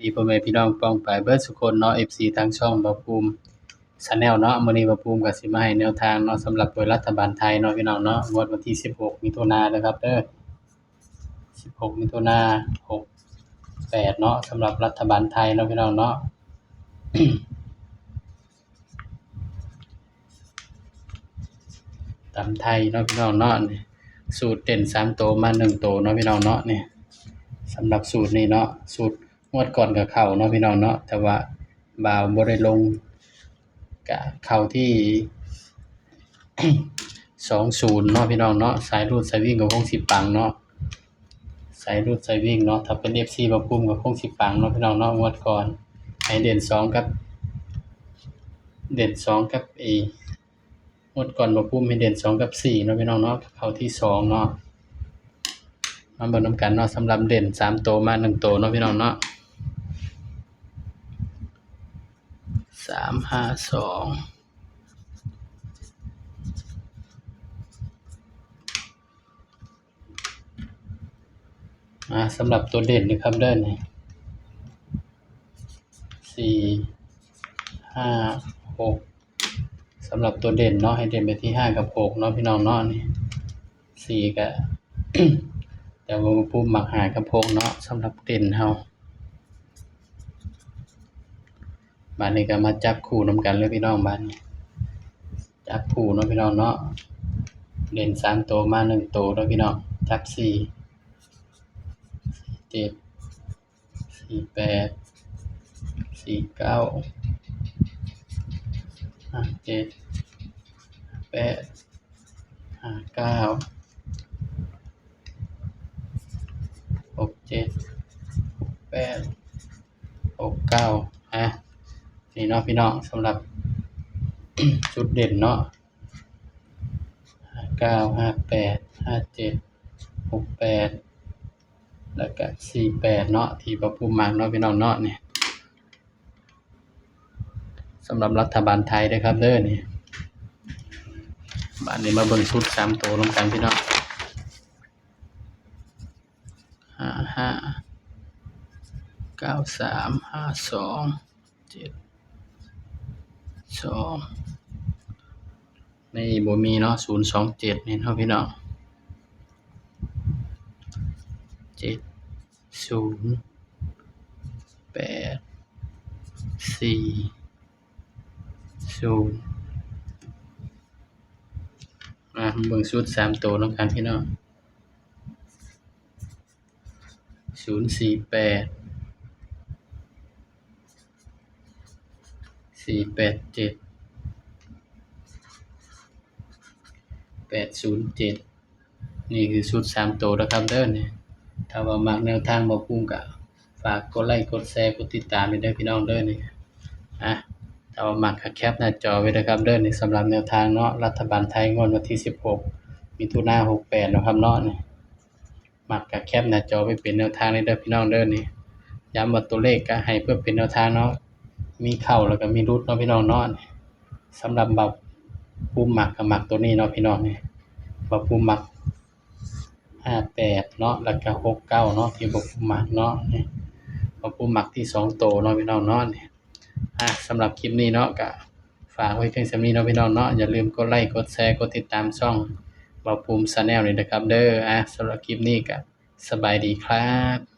ດີພໍ່ແມ່ພີ່ນ້ອງປ້ອງປາຍເບິດສູ່ຄົນເນາະ ເອັຟຊີ ທາງຊ່ອງບ່າວພູມ Channel ເນາະ. ມື້ນີ້ບ່າວພູມກໍຊິມາໃຫ້ແນວທາງເນາະ ສຳລັບຫວຍລັດຖະບານໄທເນາະ ພີ່ນ້ອງເນາະ, ງວດວັນທີສິບຫົກ ມິຖຸນາເດີຄັບເດີ, ສິບຫົກ ມິຖຸນາ ຫົກແປດເນາະ, ສຳລັບລັດຖະບານໄທເນາະ ພີ່ນ້ອງເນາະ. ຕຳໄທເນາະ ພີ່ນ້ອງເນາະ, ສູດເດັ່ນສາມໂຕມາໜຶ່ງໂຕເນາະ ພີ່ນ້ອງເນາະ. ນີ້ ສຳລັບສູດນີ້ເນາະ, ສູດງວດກ່ອນກໍເຂົ້າເນາະ ພີ່ນ້ອງເນາະ, ແຕ່ວ່າບ່າວບໍ່ໄດ້ລົງ ກະເຂົ້າທີ່ສອງສູນເນາະ ພີ່ນ້ອງເນາະ. ສາຍຮູດສາຍວິ່ງກໍຄົງຊິປັງເນາະ, ສາຍຮູດສາຍວິ່ງເນາະ. ຖ້າເປັນ ເອັຟຊີ ບ່າວພູມກໍຄົງຊິປັງເນາະ ພີ່ນ້ອງເນາະ. ງວດກ່ອນໃຫ້ເດັ່ນສອງກັບ ເດັ່ນສອງກັບ ເອ ງວດກ່ອນບ່າວພູມໃຫ້ເດັ່ນສອງກັບສີ່ເນາະ ພີ່ນ້ອງເນາະ, ເຂົ້າທີ່ສອງເນາະ. ມາເບິ່ງນຳກັນເນາະ, ສຳລັບເດັ່ນສາມໂຕມາໜຶ່ງໂຕເນາະ ພີ່ນ້ອງເນາະ, ສາມຫ້າສອງ. ອ່າ ສຳລັບຕົວເດັ່ນເດີຄັບເດີ ນີ້ ສີ່ ຫ້າ ຫົກ. ສຳລັບຕົວເດັ່ນເນາະ ໃຫ້ເດັ່ນໄປທີ່ຫ້າກັບຫົກເນາະ ພີ່ນ້ອງເນາະ. ນີ້ ສີ່ ກະ ແຕ່ວ່າຜູ້ມັກຫ້າກັບຫົກເນາະ ສຳລັບເດັ່ນເຮົາ. ບາດນີ້ກໍມາຈັບຄູ່ນຳກັນເລີຍ ພີ່ນ້ອງ. ບາດນີ້ຈັບຄູ່ເນາະ ພີ່ນ້ອງເນາະ, ເດັ່ນສາມໂຕມາໜຶ່ງໂຕເດີພີ່ນ້ອງ. ຈັບສີ່ ສີ່ເຈັດ ສີ່ແປດ ສີ່ເກົ້າ ຫ້າເຈັດ ຫ້າແປດ ຫ້າເກົ້າ ຫົກເຈັດ ຫົກແປດ ຫົກເກົ້າ. ອ່າ ນີ້ເນາະ ພີ່ນ້ອງ, ສຳລັບຊຸດເດັ່ນເນາະ ຫ້າເກົ້າ ຫ້າແປດ ຫ້າເຈັດ ຫົກແປດ ແລ້ວກະສີ່ແປດເນາະ ທີ່ບ່າວພູມມັກເນາະ ພີ່ນ້ອງເນາະ. ນີ້ ສຳລັບລັດຖະບານໄທເດີຄັບເດີ ນີ້. ບາດນີ້ມາເບິ່ງຊຸດສາມໂຕນຳກັນ ພີ່ນ້ອງ. ຫ້າຫ້າ ເກົ້າສາມ ຫ້າສອງ ເຈັດສອງ ນີ້ບໍ່ມີເນາະ ສູນສອງເຈັດ ນີ້ເນາະ ພີ່ນ້ອງ. ເຈັດ ສູນ ແປດ ສີ່ ສູນ. ອ່າ ເບິ່ງຊຸດສາມໂຕນຳກັນ ພີ່ນ້ອງ. ສູນສີ່ແປດ ສີ່ແປດເຈັດ ແປດສູນເຈັດ. ນີ້ຄືຊຸດສາມໂຕເດີຄັບເດີ ນີ້. ຖ້າວ່າມັກແນວທາງບ່າວພູມກໍຝາກກົດໄລ ກົດແຊ ກົດຕິດຕາມໃຫ້ເດີພີ່ນ້ອງເດີ ນີ້. ອ່າ ຖ້າວ່າມັກກໍແຄປໜ້າຈໍໄວ້ເດີຄັບເດີ ນີ້. ສຳລັບແນວທາງເນາະ ລັດຖະບານໄທ ງວດວັນທີສິບຫົກ ມິຖຸນາ ຫົກແປດເນາະຄັບເນາະ ນີ້. ມັກກໍແຄປໜ້າຈໍໄວ້ເປັນແນວທາງເດີພີ່ນ້ອງເດີ ນີ້. ຢ້ຳວ່າຕົວເລກກໍໃຫ້ເພື່ອເປັນແນວທາງເນາະ, ມີເຂົ້າແລ້ວກໍມີຫຼຸດເນາະ ພີ່ນ້ອງເນາະ. ສຳລັບບ່າວພູມມັກກໍມັກຕົວນີ້ເນາະ ພີ່ນ້ອງ ນີ້. ບ່າວພູມມັກຫ້າແປດເນາະ ແລ້ວກໍຫົກເກົ້າເນາະ ທີ່ບ່າວພູມມັກເນາະ ນີ້. ບ່າວພູມມັກທີ່ສອງໂຕເນາະ ພີ່ນ້ອງເນາະ ນີ້. ອ່າ ສຳລັບຄລິບນີ້ເນາະ ກໍຝາກໄວ້ພຽງສ່ຳນີ້ເນາະ ພີ່ນ້ອງເນາະ. ຢ່າລືມກົດໄລ ກົດແຊ ກົດຕິດຕາມຊ່ອງບ່າວພູມ Channel ນີ້ເດີຄັບເດີ. ອ່າ ສຳລັບຄລິບນີ້ກໍສະບາຍດີຄັບ.